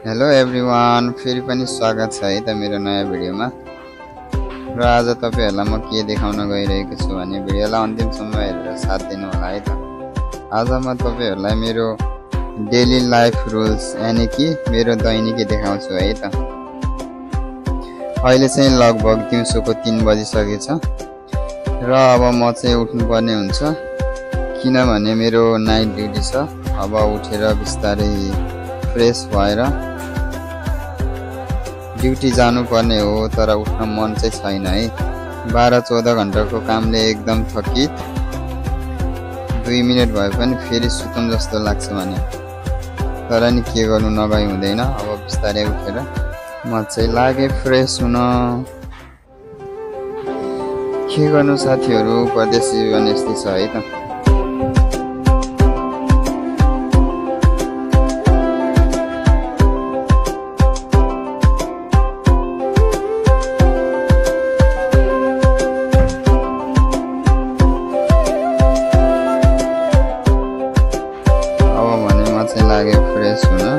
Hello everyone, फेरि पनि स्वागत छ है त मेरो नयाँ भिडियोमा। र आज तपाईहरुलाई म के देखाउन गइरहेको छु भने भिडियोलाई अन्तिमसम्म हेरेर साथ दिनु होला है त। आज म तपाईहरुलाई मेरो डेली लाइफ रुल्स यानी कि मेरो दैनिकी देखाउँछु है त। अहिले चाहिँ लगभग दिउँसोको 3 बजिसकेछ र अब म चाहिँ उठ्नुपर्ने हुन्छ किनभने मेरो नाइट ड्युटी छ। अब उठेर बिस्तारै फ्रेश भएर ड्युटी जानुपर्ने हो, तर उठ्न मन चाहिँ छैन है। 12-14 घण्टाको कामले एकदम थकित, 2 मिनेट भए पनि फेरि सुतौँ जस्तो लाग्छ भने, तर नि के गर्नु, नभई हुँदैन। अब बिस्तारै उठेर म चाहिँ लागे फ्रेश हुन। के गर्नु साथीहरु, परदेशी जीवन यस्तै छ है त। लागे फ्रेश हुन।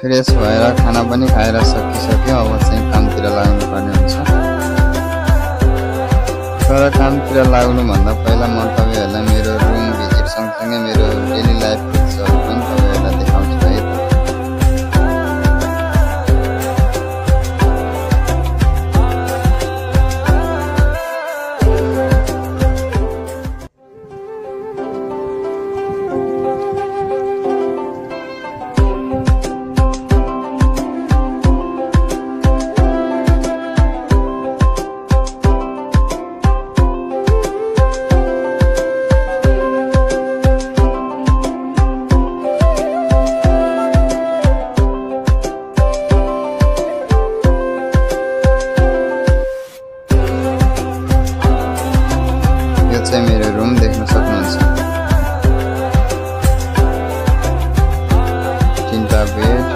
फ्रेश भएर खाना पनि खाएर सकिसक्यो। अब चाहिँ कामतिर लाग्नु पर्ने हुन्छ। तर कामतिर लाग्नुभन्दा पहिला म तपाईहरुलाई मेरो रुम भिजिट सँगसँगै मेरो डेली लाइफ रुल्सहरु पनि तपाईहरुलाई देखाउँछु है त। चाहिँ मेरो रुम देख्न सक्नुहुन्छ। 3टा बेड,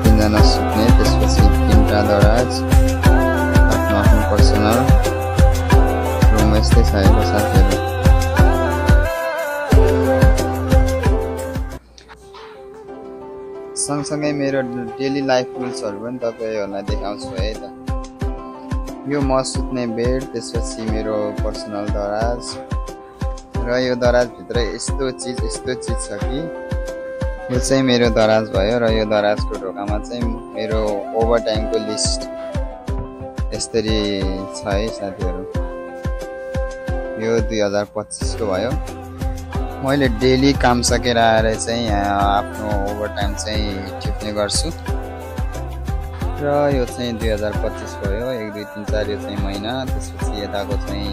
3 जना सुत्ने, त्यसपछि 3टा दराज, आफ्नो पर्सनल रुम यस्तै छ है साथीहरु। सँगसँगै मेरो डेली लाइफ रुल्सहरु पनि तपाईहरुलाई देखाउँछु है त। यो म सुत्ने बेड, त्यसपछि मेरो पर्सनल दराज, र यो दराज भित्र यस्तो चीज छ कि यो चाहिँ मेरो दराज भयो। र यो दराजको ढोकामा चाहिँ मेरो ओभरटाइमको लिस्ट यसरी छ है साथीहरु। यो 2025 को भयो। मैले डेली काम सकेर आएर चाहिँ यहाँ आफ्नो ओभरटाइम चाहिँ टिप्ने गर्छु। र यो चाहिँ 2025 भयो। 1 2 3 4 यो चाहिँ महिना, त्यसपछि यताको चाहिँ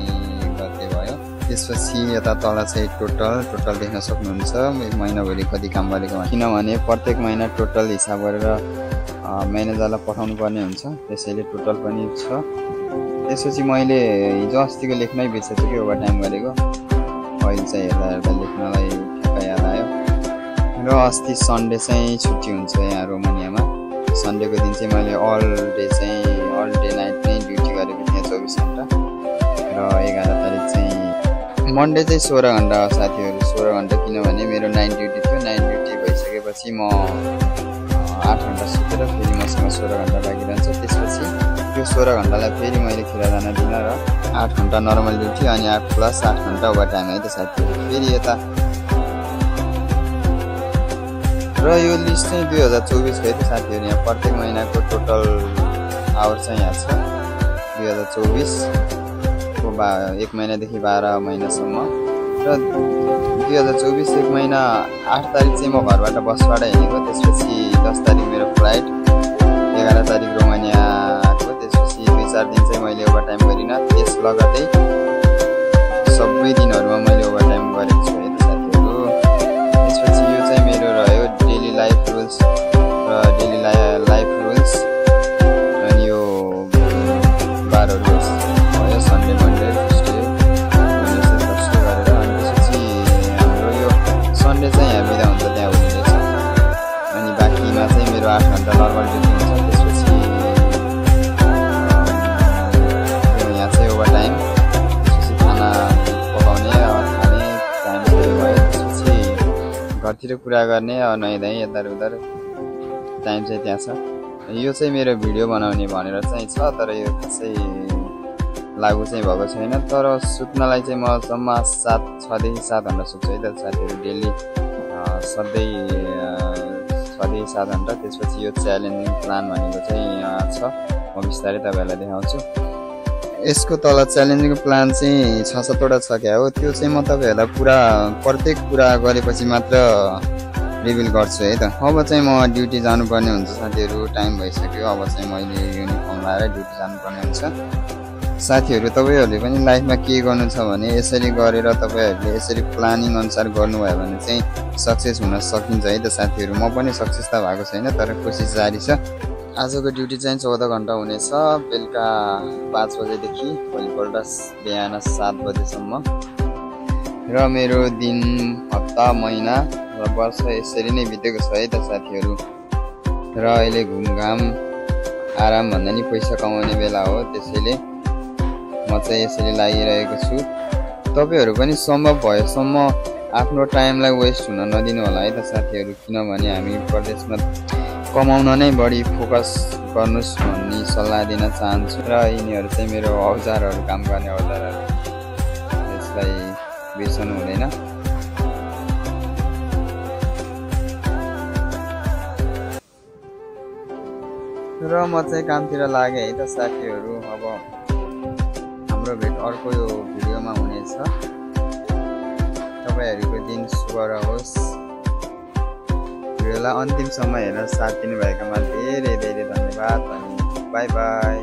गते भयो। त्यसपछि यता तल चाहिँ टोटल देख्न सक्नुहुन्छ। महिनाभरि कति काम गरेको, किनभने प्रत्येक महिना टोटल हिसाब गरेर म्यानेजरलाई पठाउनु पर्ने हुन्छ, त्यसैले टोटल पनि छ। त्यसपछि मैले हिजो अस्तिको लेख्नै बिर्सेछु कि ओभरटाइम गरेको। अहिले चाहिँ हेर्दा लेख्नलाई ठ्याक्कै याद आयो। र अस्ति सन्डे चाहिँ छुट्टी हुन्छ यहाँ रोमानियामा। सन्डेको दिन चाहिँ मैले अल डे नाइट नै ड्युटी गरेको थिएँ 24 घण्टा। र 11 तारिक चाहिँ मन्डे चाहिँ 16 घण्टा हो साथीहरु। 16 घण्टा किनभने मेरो नाइट ड्युटी थियो। नाइट ड्युटी भइसकेपछि म 8 घण्टा सुतेर फेरि मसँग 16 घण्टा बाँकी रहन्छ। त्यसपछि त्यो 16 घण्टालाई फेरि मैले खेर जान दिन र 8 घण्टा नर्मल ड्युटी अनि 8 + 8 घण्टा ओभरटाइम है त साथीहरु। फेरि यता र यो लिस्ट चाहिँ 2024 हो त साथीहरु। यहाँ प्रत्येक महिनाको टोटल आवर चाहिँ यहाँ छ 2024। अर्को 1 महिनादेखि 12 महिनासम्म र 2024 1 महिना 8 तारिक चाहिँ म घरबाट बसबाट हिँडेको। त्यसपछि 10 तारिक मेरो फ्लाइट, 11 तारिक रोमानिया आएको। त्यसपछि 2-4 दिन चाहिँ मैले ओभरटाइम गरिनँ। त्यस लगतै सबै दिनहरूमा मैले ओभरटाइम गरेको छु है त साथीहरू। त्यसपछि यो चाहिँ मेरो रह्यो डेली लाइफ रुल्स र डेली लाइफ रुल्स। अनि यो बारहरू भयो Sunday, Monday, Tuesday, Wednesday, Thursday गरेर। अनि त्यसपछि हाम्रो यो सन्डे चाहिँ यहाँ बिदा हुन्छ, त्यहाँ होलिडे छ। अनि बाँकीमा चाहिँ मेरो 8 घन्टा नर्मल ड्युटी हुन्छ। त्यसपछि यहाँ चाहिँ ओभरटाइम, त्यसपछि खाना पकाउने खाने टाइम चाहिँ भयो। त्यसपछि घरतिर कुरा गर्ने नुहाइधुवाइ यता उता टाइम चाहिँ त्यहाँ छ। यो चाहिँ मेरो भिडियो बनाउने भनेर चाहिँ छ, तर यो खासै लागु चाहिँ भएको छैन। तर सुत्नलाई चाहिँ म जम्मा 6देखि 7 घन्टा सुत्छु है त साथीहरू डेली, सधैँ 6देखि 7 घन्टा। त्यसपछि यो च्यालेन्जिङ प्लान भनेको चाहिँ छ, म बिस्तारै तपाईँहरूलाई देखाउँछु। यसको तल च्यालेन्जिङ प्लान चाहिँ 6-7वटा छ क्या हो। त्यो चाहिँ म तपाईँहरूलाई प्रत्येक कुरा गरेपछि मात्र रिभिल गर्छु है त। अब चाहिँ म ड्युटी जानुपर्ने हुन्छ साथीहरू, टाइम भइसक्यो। अब चाहिँ मैले युनिफर्म लगाएर ड्युटी जानुपर्ने हुन्छ। साथीहरू तपाईँहरूले पनि लाइफमा के गर्नु छ भने यसरी गरेर तपाईँहरूले यसरी प्लानिङ अनुसार गर्नुभयो भने चाहिँ सक्सेस हुन सकिन्छ है त साथीहरू। म पनि सक्सेस त भएको छैन, तर कोसिस जारी छ। आजको ड्युटी चाहिँ 14 घन्टा हुनेछ, बेलुका 5 बजेदेखि भोलिपल्ट बिहान 7 बजेसम्म। र मेरो दिन, हप्ता, महिना र वर्ष यसरी नै बितेको छ है त साथीहरू। र अहिले घुमघाम आराम भन्दा नि पैसा कमाउने बेला हो, त्यसैले म चाहिँ यसरी लागिरहेको छु। तपाईँहरू पनि सम्भव भएसम्म आफ्नो टाइमलाई वेस्ट हुन नदिनु होला है त साथीहरू, किनभने हामी प्रदेशमा कमाउन नै बढी फोकस गर्नुहोस् भन्ने सल्लाह दिन चाहन्छु। र यिनीहरू चाहिँ मेरो औजारहरू, काम गर्ने औजारहरू, यसलाई बिर्सनु हुँदैन। र म चाहिँ कामतिर लागेँ है त साथीहरू। अब हाम्रो भेट अर्को यो भिडियोमा हुनेछ। तपाईँहरूको दिन शुभ रहोस्। भिडियोलाई अन्तिमसम्म हेरेर साथ दिनुभएकोमा धेरै धेरै धन्यवाद। By by.